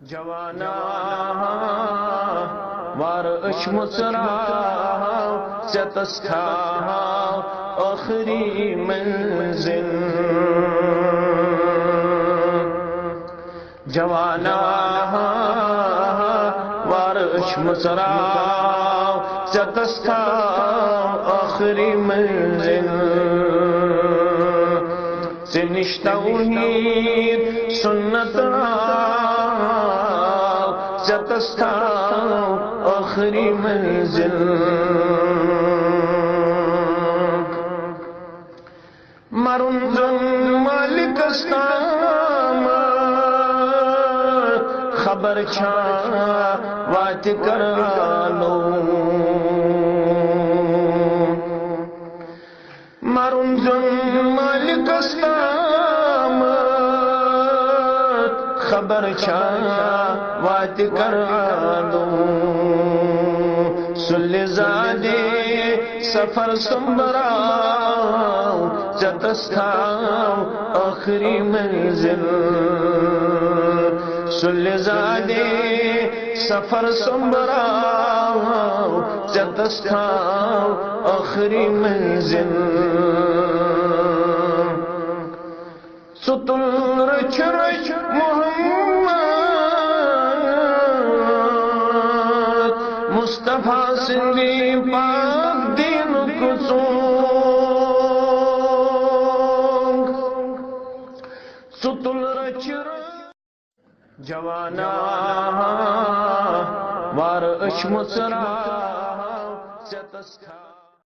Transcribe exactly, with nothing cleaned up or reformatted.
جوانا، وار أچھ مُژراو، ژےٚ تس تھاو ٲخری منزل۔ جوانا، وار أچھ مُژراو، ژےٚ تس تھاو ٲخری منزل۔ ژےٚ نِش توحید سنت آو، ژےٚ تس تھاو ٲخری منزل۔ مرُن زن مالکس تام، خبر چھا واتہِ کرالو۔ مرُن زن مالکس تام، خبر چھا واتہِ کرالو۔ سُلہِ زادِ سفر سوٚمبراو، ژےٚ تس تھاو ٲخری منزل۔ سُلہِ زادِ سفر سوٚمبراو، ژےٚ تس تھاو ٲخری منزل۔ ژٕ تُل رٔچھِ رٔچھِ محمد مصطفیٰ سٕنٛدِ پاک دیٖنُک ژوٚنٛگ۔ ژٕ تُل رٔچھِ رٔچھِ جوانا، وار أچھ مُژراو، ژےٚ تس